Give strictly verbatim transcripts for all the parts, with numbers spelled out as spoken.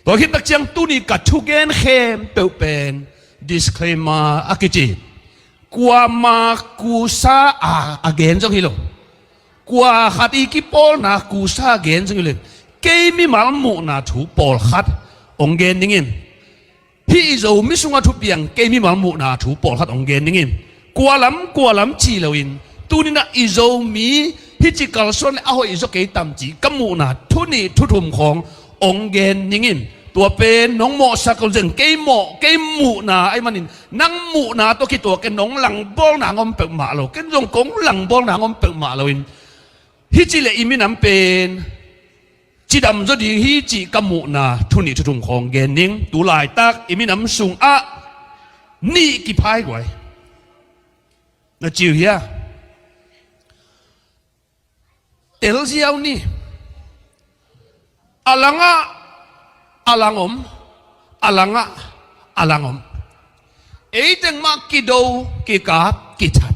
Tua khit tak ciang tuni ka thugen khempeuh pen disclaimer a kici. Kuama kusa a, a gen zong hi lo. Kua khat i kipawlna kusa a gen zong hi lo. Kei mimal muhna thu pawlkhat hong gen ning in. Hih i Zomi sungah thupiang kei mimal muhna thu pawlkhat hong gen ning in. Kua lam, kua lam ci loin, tuninah i Zomi hih ci kalsuan le a hoih zaw kei tam ci ka muhna thu nih thu thum khawng hong gen ning in. Tua pen nong mawhsak lo zeng, kei mawh, kei muhna ahih manin nang muhna tawh kituak in nong langbawlna hong om peuhmah lo. Ken zong kong langbawlna hong om peuhmah loin. Hih ci le i minam pen cidam zaw ding hi cih ka muhna thu nih thu thum khawng gen ning. Tu laitak i minam sungah nih kiphai guai. Na ciu hia? Telziau ni. A langah a lang om, a langah a lang om. Eiteng mah kido, kikap, kithat.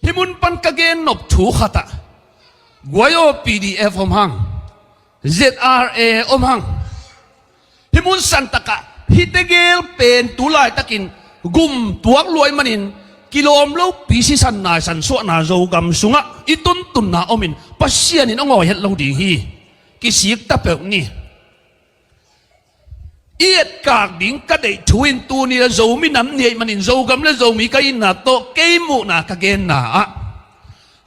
Hih mun pan ka gen nop thu khatah, guai aw, P D F om hang, Z R A om hang. Hih mun santakah hih tegel pen tu laitakin gum tuak luai manin kilawm lopi sisan naisan suahna Zogam sungah i tuntunna omin Pasian in hong awi het lo ding hi. Kisik ta peuh ni. I etkak ding ka deih thu in tuni le Zomi nam ni ahih manin Zogam le Zomi ka itna tawh kei muhna ka genna ah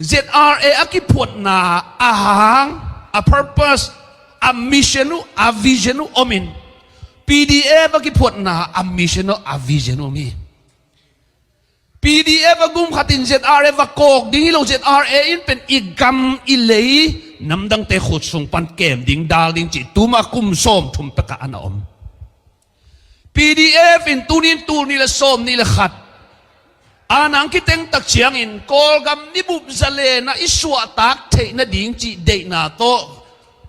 Z R A a kiphuatna a hang, a purpose, a mission uh, a vision uh omin, P D F a kiphuatna a mission uh, a vision uh om hi. P D F a gum khatin Z R A va kawk ding hi lo, Z R A in pen i gam i lei namdangte khut sung pan kem ding, dal ding cih tuma kum sawmthum pekah a na om. P D F in tunin tul nih le sawm nih le khat a nang kiteng tak ciangin Kawlgam nibup zalena i suahtak theih nading cih deihna tawh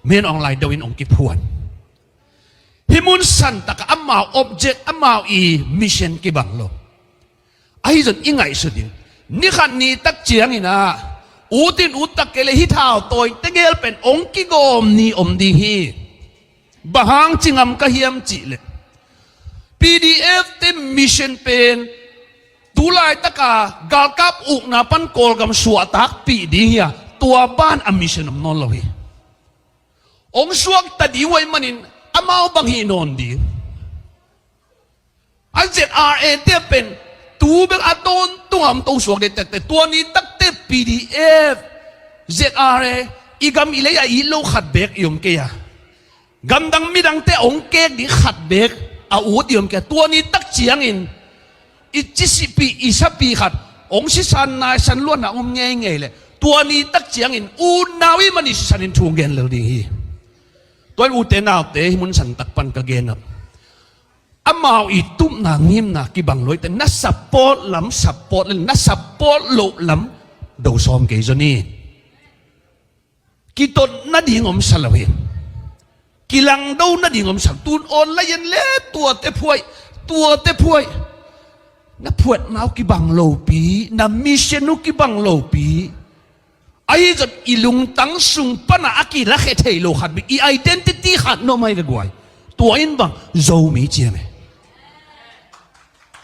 men awng lai do in hong kiphuan. Hih mun santak amau object, amau i mission kibang lo. Ahi zong i ngaihsut ding. Ni khat ni tak ciangin ah, ut in ut tak kei le hih thau tawi tegel pen hong kigawm ni om ding hi. Bang hang ci ngam ka hiam cih leh, P D F te mission pen tu laitaka galkap ukna pan Kawlgam suahtakpih ding hi a, tua ban a mission om nawn lo hi. Hong suakta ding uh ahih manin amau bang hih nawn ding. A Z R A te pen tu bek a tawntung a om to suak ding tektek. Tua ni takte P D F, Z R A, i gam i lei a it lo khat bek i om kei a, gamdang midangte hong kek ding khat bek a ut i om kei a, tua ni tak ciangin i cisihpih i sapih khat hong sisan naisan luatna om ngeingei leh tua ni tak ciangin unau i man i sisan in thu gen lel ding hi. Tua in ute naute, hih mun santak pan ka gen a, amau i tupna ngimna kibang lo ahite, na support lam support le na support loh lam do sawm kei zaw ni. Kitot nading om sa lo hi. Kilangdo nading om sa lo. Tun online en le tuate phuai, tuate phuai. Na phuatna uh kibang lopi, na mission uh kibang lopi. Ahi zong i lungtang sung pana a kilakhia thei lo khat bek, i identity khat na om ahi ve guai. Tua in bang Zomi ciam e.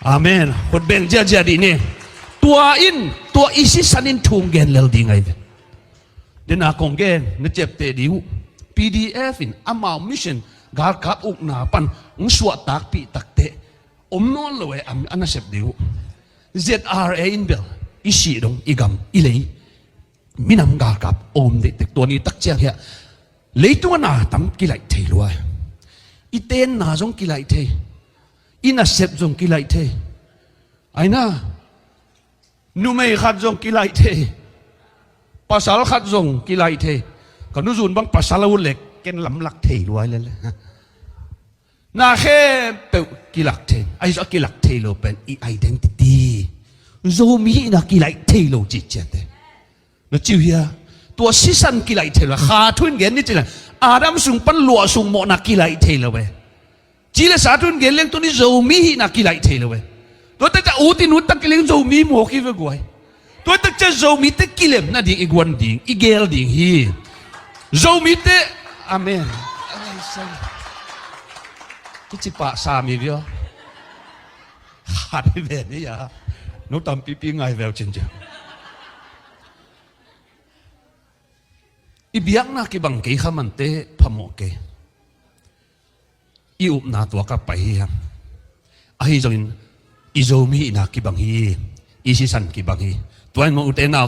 Amen. Khut beng ziahziah dih ni. Tua in, tua i sisan in thu gen lel ding ahi ve. Dena kong gen na ciapteh ding uh, P D F in amau mission galkap ukna pan hong suahtakpih takte om nawn lo e, a nasep ding uh. Z R A in bel i sih dong, i gam i lei minam galkap om deitek. Tua ni tak ciang hiah leitung a na tam kilaih thei lua. I tenna zong kilaih thei, i nasep zong kilaih thei. Aina, numei khat zong kilaih thei, pasal khat zong kilaih thei. Ka nuzun bang pasal a ut leh ken lamlak thei lua lele. Na khempeuh kilak thei. Ahi zong a kilak thei lo pen i identity, Zomi hihna kilaih thei lo cih ciate. Na ciu hia? Tua sisan kilaih thei lo. Kha thu in gen ni ci leng, Adam sung pan luah sung mawhna kilaih thei lo e. Ci le sa thu in gen leng tuni Zomi hihna kilaih thei lo e. Tua tak ciang ut in ut tak kei leng Zomi mawk hi ve guai. Tua tak ciang Zomite kilem nading i guan ding, i gel ding hi. Zomite, amen. Kici pah sam hi via. Khat hi ve ni a. No tampipi ngai veu cin cia. I biakna kibang kei kha mante phamawh kei. I upna tua ka pai hi hang. Ahi zongin i Zomi hihna kibang hi. I sisan kibang hi. Tua in mawh ute nau